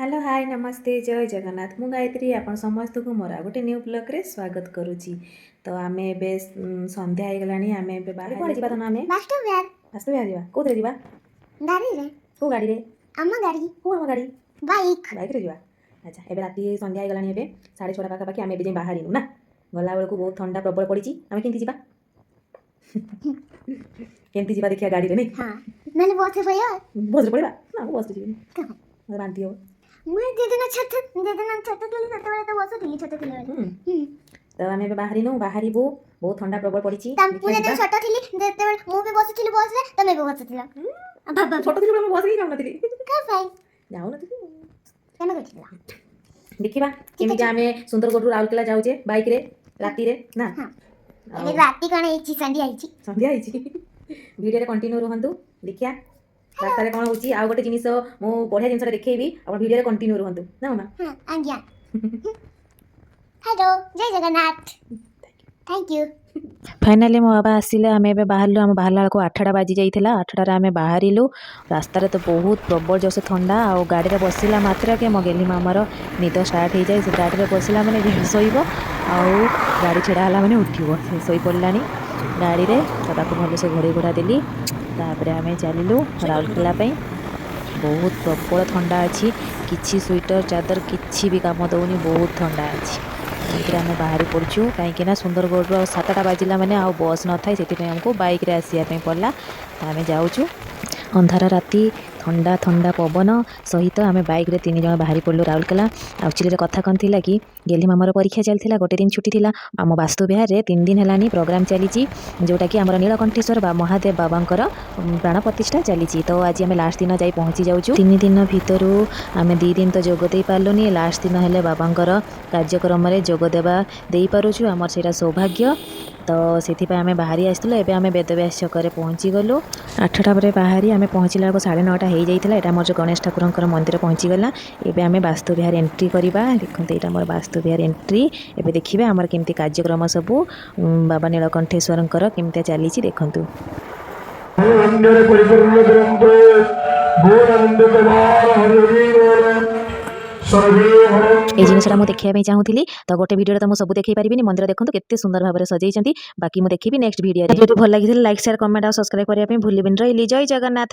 Hello, ହାଏ, ନମସ୍ତେ, ଜୟ ଜଗନ୍ନାଥ। ମୁଁ ଗାୟତ୍ରୀ, ଆପଣ ସମସ୍ତଙ୍କୁ ମୋର ଆଉ ଗୋଟେ ନ୍ୟୁ ବ୍ଲଗ୍ରେ ସ୍ୱାଗତ କରୁଛି। ତ ଆମେ ଏବେ ସନ୍ଧ୍ୟା ହେଇଗଲାଣି। ଆମେ ଏବେ ବାହାରେ। କୁଆଡ଼େ ଯିବା ଧନ ଆମେ? ବାସ୍ତୁବିହାର। ବାସ୍ତୁବିହାର ଯିବା। କୋଉଥିରେ ଯିବା? ଗାଡ଼ିରେ। କୋଉ ଗାଡ଼ିରେ? ଆମ ଗାଡ଼ି। କୋଉ ଆମ ଗାଡ଼ି? ବାଇକ୍। ବାଇକ୍ରେ ଯିବା। ଆଚ୍ଛା, ଏବେ ରାତି ସନ୍ଧ୍ୟା ହେଇଗଲାଣି, ଏବେ 6:30 ପାଖାପାଖି। ଆମେ ଏବେ ଯାଇ ବାହାରିନୁ ନା। ଗଲାବେଳକୁ ବହୁତ ଥଣ୍ଡା ପ୍ରବଳ ପଡ଼ିଛି। ଆମେ କେମିତି ଯିବା, କେମିତି ଯିବା ଦେଖିବା ଗାଡ଼ିରେ, ନାଇଁ? ହଁ, ନହେଲେ ବସରେ ପଳେଇବା। ବସ୍ରେ ପଳେଇବା ନା? ମୁଁ ବସ୍ରେ ଯିବିନି, ମୋତେ ବାନ୍ତି ହେବ। ମୁଁ ଯେଦିନ ଛୋଟ ଥିଲି, ସେତେବେଳେ ତ ବସୁଥିଲି ଛୋଟ ଥିଲା ବେଳେ। ହୁଁ। ତ ଆମେ ଏବେ ବାହାରିନୁ, ବାହାରିବୁ। ବହୁତ ଥଣ୍ଡା ପ୍ରବଳ ପଡ଼ିଛି। ମୁଁ ଦେଖିବା ଯେତେବେଳେ ଯିବା। ଛୋଟ ଥିଲି, ଯେତେବେଳେ ମୁଁ ବି ବସୁଥିଲି ବସରେ, ତମେ ବି ବସୁଥିଲ। ବାବା। ଛୋଟ ଥିଲି ବେଳେ ମୁଁ ବସ୍ରେ ହିଁ ଯାଉନଥିଲି। କଣ ପାଇଁ? ଯାଉନଥିଲି। ତମେ କହୁଥିଲ। ଦେଖିବା କେମିତି ଆମେ ସୁନ୍ଦରଗଡ଼ରୁ ରାଉରକେଲା ଯାଉଛେ ବାଇକ୍ରେ ରାତିରେ ନା? ହଁ। ଆଉ ଏବେ ରାତି କଣ ହେଇଛି? ସନ୍ଧ୍ୟା ହେଇଛି। ସନ୍ଧ୍ୟା ହେଇଛି। ଭିଡ଼ିଓରେ କଣ୍ଟିନ୍ୟୁ ରୁହନ୍ତୁ, ଦେଖିବା ରାସ୍ତାରେ କ'ଣ ହେଉଛି। ଆଉ ଗୋଟେ ଜିନିଷ ମୁଁ ବଢ଼ିଆ ଜିନିଷଟା ଦେଖେଇବି, ଆପଣ ଭିଡ଼ିଓରେ କଣ୍ଟିନ୍ୟୁ ରୁହନ୍ତୁ ନା ମାମା? ହଁ ଆଜ୍ଞା। Hello, Jai Jagannath, thank you. Finally ମୋ ବାବା ଆସିଲେ। ଆମେ ଏବେ ବାହାରିଲୁ। ଆମେ ବାହାରିଲା ବେଳକୁ 8ଟା ବାଜି ଯାଇଥିଲା। 8ଟାରେ ଆମେ ବାହାରିଲୁ। ରାସ୍ତାରେ ତ ବହୁତ ପ୍ରବଳ ଜୋରସେ ଥଣ୍ଡା, ଆଉ ଗାଡ଼ିରେ ବସିଲା ମାତ୍ରକେ ମୋ ଗେଲି ମାମାର ନିଦ ଷ୍ଟାର୍ଟ ହେଇଯାଏ। ସେ ଗାଡ଼ିରେ ବସିଲା ମାନେ ଶୋଇବ, ଆଉ ଗାଡ଼ି ଛିଡ଼ା ହେଲା ମାନେ ଉଠିବ। ସେ ଶୋଇପଡ଼ିଲାଣି ଗାଡ଼ିରେ, ତ ତାକୁ ଭଲସେ ଘୋଡ଼େଇ ଘୋଡ଼ା ଦେଲି। ତାପରେ ଆମେ ଚାଲିଲୁ ରାଉରକେଲା ପାଇଁ। ବହୁତ ପ୍ରବଳ ଥଣ୍ଡା ଅଛି। କିଛି ସୁଇଟର, ଚାଦର କିଛି ବି କାମ ଦେଉନି, ବହୁତ ଥଣ୍ଡା ଅଛି। ଏମିତିରେ ଆମେ ବାହାରି ପଡ଼ୁଛୁ, କାହିଁକିନା ସୁନ୍ଦରଗଡ଼ରୁ ଆଉ 7ଟା ବାଜିଲା ମାନେ ଆଉ ବସ୍ ନଥାଏ। ସେଥିପାଇଁ ଆମକୁ ବାଇକ୍ରେ ଆସିବା ପାଇଁ ପଡ଼ିଲା। ତ ଆମେ ଯାଉଛୁ। ଅନ୍ଧାର ରାତି, ଥଣ୍ଡା ଥଣ୍ଡା ପବନ ସହିତ ଆମେ ବାଇକ୍ରେ ତିନି ଜଣ ବାହାରି ପଡ଼ିଲୁ ରାଉରକେଲା। ଆକ୍ଚୁଆଲିରେ କଥା କ'ଣ ଥିଲା କି, ଗେଲି ମାମାର ପରୀକ୍ଷା ଚାଲିଥିଲା, ଗୋଟେ ଦିନ ଛୁଟି ଥିଲା। ଆମ ବାସ୍ତୁ ବିହାରରେ 3 ଦିନ ହେଲାଣି ପ୍ରୋଗ୍ରାମ୍ ଚାଲିଛି, ଯେଉଁଟାକି ଆମର ନୀଳକଣ୍ଠେଶ୍ୱର ବା ମହାଦେବ ବାବାଙ୍କର ପ୍ରାଣ ପ୍ରତିଷ୍ଠା ଚାଲିଛି। ତ ଆଜି ଆମେ ଲାଷ୍ଟ ଦିନ ଯାଇ ପହଞ୍ଚି ଯାଉଛୁ। 3 ଦିନ ଭିତରୁ ଆମେ 2 ଦିନ ତ ଯୋଗ ଦେଇପାରିଲୁନି, ଲାଷ୍ଟ ଦିନ ହେଲେ ବାବାଙ୍କର କାର୍ଯ୍ୟକ୍ରମରେ ଯୋଗ ଦେଇପାରୁଛୁ, ଆମର ସେଇଟା ସୌଭାଗ୍ୟ। ତ ସେଥିପାଇଁ ଆମେ ବାହାରି ଆସିଥିଲୁ। ଏବେ ଆମେ ବେଦବ୍ୟାସ ଛକରେ ପହଞ୍ଚିଗଲୁ। 8ଟା ପରେ ବାହାରି ଆମେ ପହଞ୍ଚିଲା ବେଳକୁ 9:30 ହେଇଯାଇଥିଲା। ଏଇଟା ଆମର ଯେଉଁ ଗଣେଶ ଠାକୁରଙ୍କର ମନ୍ଦିର ପହଞ୍ଚିଗଲା। ଏବେ ଆମେ ବାସ୍ତୁ ବିହାର ଏଣ୍ଟ୍ରି କରିବା। ଦେଖନ୍ତୁ, ଏଇଟା ଆମର ବାସ୍ତୁ ବିହାର ଏଣ୍ଟ୍ରି। ଏବେ ଦେଖିବେ ଆମର କେମିତି କାର୍ଯ୍ୟକ୍ରମ ସବୁ ବାବା ନୀଳକଣ୍ଠେଶ୍ୱରଙ୍କର କେମିତିଆ ଚାଲିଛି, ଦେଖନ୍ତୁ। ଅନ୍ୟରେ ପରିପୂର୍ଣ୍ଣ ଗ୍ରନ୍ଥ ଗୌରାନନ୍ଦ କୁମାର, ହରି ହରି ବୋଲ, ସର୍ବେ ଏଇ ଜିନିଷଟା ମୁଁ ଦେଖିବା ପାଇଁ ଚାହୁଁଥିଲି। ତ ଗୋଟେ ଭିଡ଼ିଓରେ ତ ମୁଁ ସବୁ ଦେଖେଇ ପାରିବିନି। ମନ୍ଦିର ଦେଖନ୍ତୁ, କେତେ ସୁନ୍ଦର ଭାବରେ ସଜେଇଛନ୍ତି। ବାକି ମୁଁ ଦେଖିବି ନେକ୍ସଟ ଭିଡ଼ିଓରେ। ଯଦି ଭଲ ଲାଗିଥିଲେ, ଲାଇକ୍, ସେୟାର, କମେଣ୍ଟ ଆଉ ସବସ୍କ୍ରାଇବ୍ କରିବା ପାଇଁ ଭୁଲିବେନି। ରହିଲି, ଜୟ ଜଗନ୍ନାଥ।